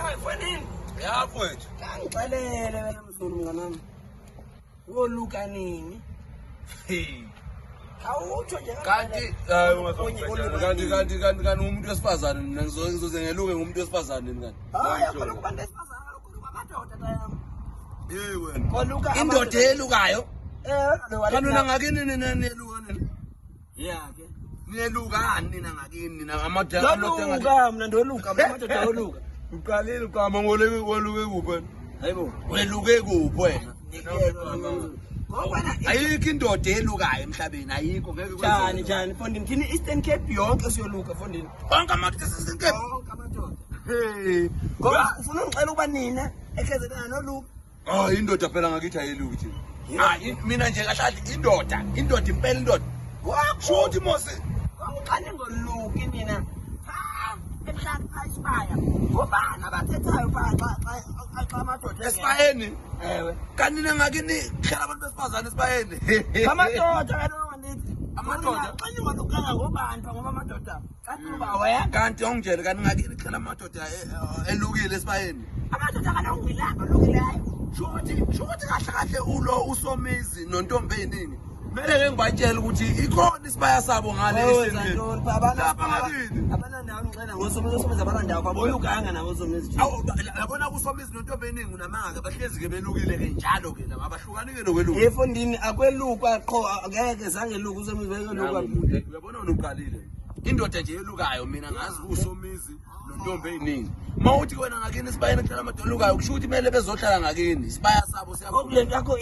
Hayi mfondini. Ya mfowethu. Kangixelele wena mzulu mnganami. Woluka nini? Hey. Awutsho nje Kanti hayi ungazongibhedela. Kanti umuntu wesifazane mina ngizoze ngeluke ngumuntu wesifazane mina. Hayi akho kubantu besifazane lokhu amadoda tayami. Hey wena. Koluka Indoda elukayo. Eh Kanti wena ngakini nina niyeluka nina. Yeah ke. Niyelukani nina ngakini nina amadoda amadoda ngakini. Ndoluka mina ndoluka mina amadoda oluka. Uqalile uqama ngoleke weluke kuphi wena? Hayibo. Weluke kuphi wena? Ngoba Ayikho indoda elukayo emhlabeni ayikho ngeke kwenzeke. Njani njani mfondini thina Eastern Cape yonke siyoluka mfondini. Onke amadoda aseSenkephu. Yonke amadoda. Hey. Ngoba ufuna ungixela ukuba nina eKZN noluka. Ah indoda phela ngakithi ayeluki thina. Hayi mina nje kahle kahle indoda, indoda impela indoda. Kusho ukuthi Mose Kwakuqale ngoluki nina. Pha ebuhlali pha isibaya. Ngobani abathethayo pha xa amadoda esibayeni. Ewe. Kanti nina ngakini kuhlala abantu besifazane esibayeni. Amadoda kaloku andithi. Amadoda? Xa ningalukanga ngobani pha ngoba amadoda xa kuba wena. Kanti ongitshele kanti ngakini kuhlala amadoda elukile esibayeni. Amadoda kaloku ngilapha lukileyo. Sho ukuthi kahle kahle ulo uSomizi nontombi eyiningi. Kumele ke ngibatshele ukuthi ikhona isibaya sabo ngale Wenza Eastern Cape. ntoni pha abantu Lapha ngakini. abanandawo ngixela ngoSomizi oSomizi abanandawo babolukanga nabo oSomizi. Awu yabona kuSomizi nontombi eningi unamanga bahlezi ke belukile ke njalo ke laba abahlukani ke nokweluka. Efondini akwelukwa qho angeke zangeluka uSomizi bekeluka. Uyabona wena uqalile. Indoda nje elukayo mina ngazi uSomizi nontombi eyiningi. Uma uthi wena ngakini isibayeni kuhlala amadoda elukayo kusho ukuthi kumele bezohlala ngakini. Isibaya sabo siyabo. Ngoku le nto yakho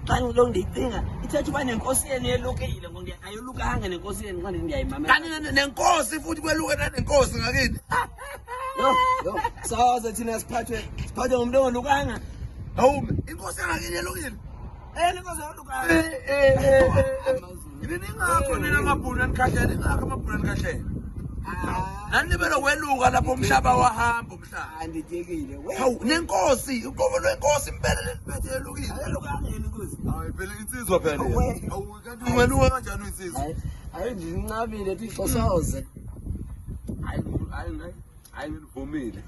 xa ngiloko ndiyicinga ithetha uba nenkosi yenu yelukile ngoku ayolukanga nenkosi yenu xa ndithi ndiyayimamela. Kanti nenkosi futhi kweluke nanenkosi ngakini. Yho, yho, soze thina siphathwe ngumntu ongolukanga. Hawu inkosi yangakini yelukile. Eh, lenkosi ayolukanga. Eh eh eh. eh. Yini ingakho nina amabhunu anikhahlela ingakho amabhunu anikhahlela. Nanibelo weluka lapho umhlaba wahamba umhlaba. Andityekile. We. Hawu nenkosi uqobo lwenkosi impela leliphethe yelukile. Ayolukanga yena inkosi. Hayi phela insizwa phela. We. Hawu kanti ungeluka kanjani insizwa? Hayi, hayi ndincamile Thixo soze. Hayi hayi hayi ngivumile.